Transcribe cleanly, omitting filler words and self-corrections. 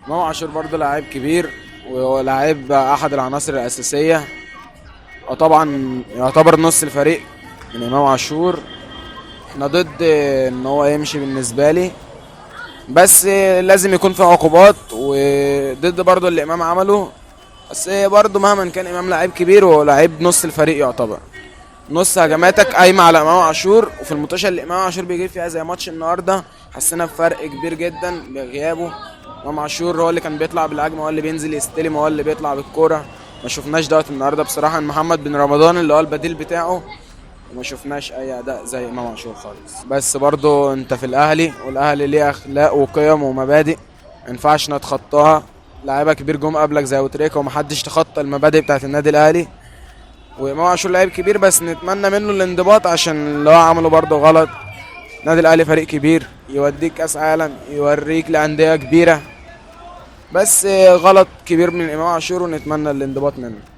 امام عاشور برضه لاعب كبير، وهو لاعب احد العناصر الاساسيه، وطبعا يعتبر نص الفريق من امام عاشور. احنا ضد ان هو يمشي بالنسبة لي، بس لازم يكون في عقوبات، وضد برضه اللي امام عمله. بس برضه مهما كان امام لعيب كبير ولاعيب نص الفريق، يعتبر نص هجماتك قايمة على امام عاشور، وفي الماتشات اللي امام عاشور بيجيب فيها زي ماتش النهارده حسينا بفرق كبير جدا بغيابه. امام عاشور هو اللي كان بيطلع بالهجمه، هو اللي بينزل يستلم، هو اللي بيطلع بالكوره. ما شفناش دوت النهارده بصراحة محمد بن رمضان اللي هو البديل بتاعه، وما شفناش اي اداء زي امام عاشور خالص. بس برضو انت في الاهلي، والاهلي ليه اخلاق وقيم ومبادئ ما ينفعش نتخطاها. لعيبة كبير جم قبلك زي ابو تريكه ومحدش تخطى المبادئ بتاعت النادي الاهلي. وامام عاشور لعيب كبير، بس نتمنى منه الانضباط عشان اللي هو عمله برضه غلط. النادي الاهلي فريق كبير، يوديك كاس عالم، يوريك لانديه كبيرة، بس غلط كبير من امام عاشور ونتمنى الانضباط منه.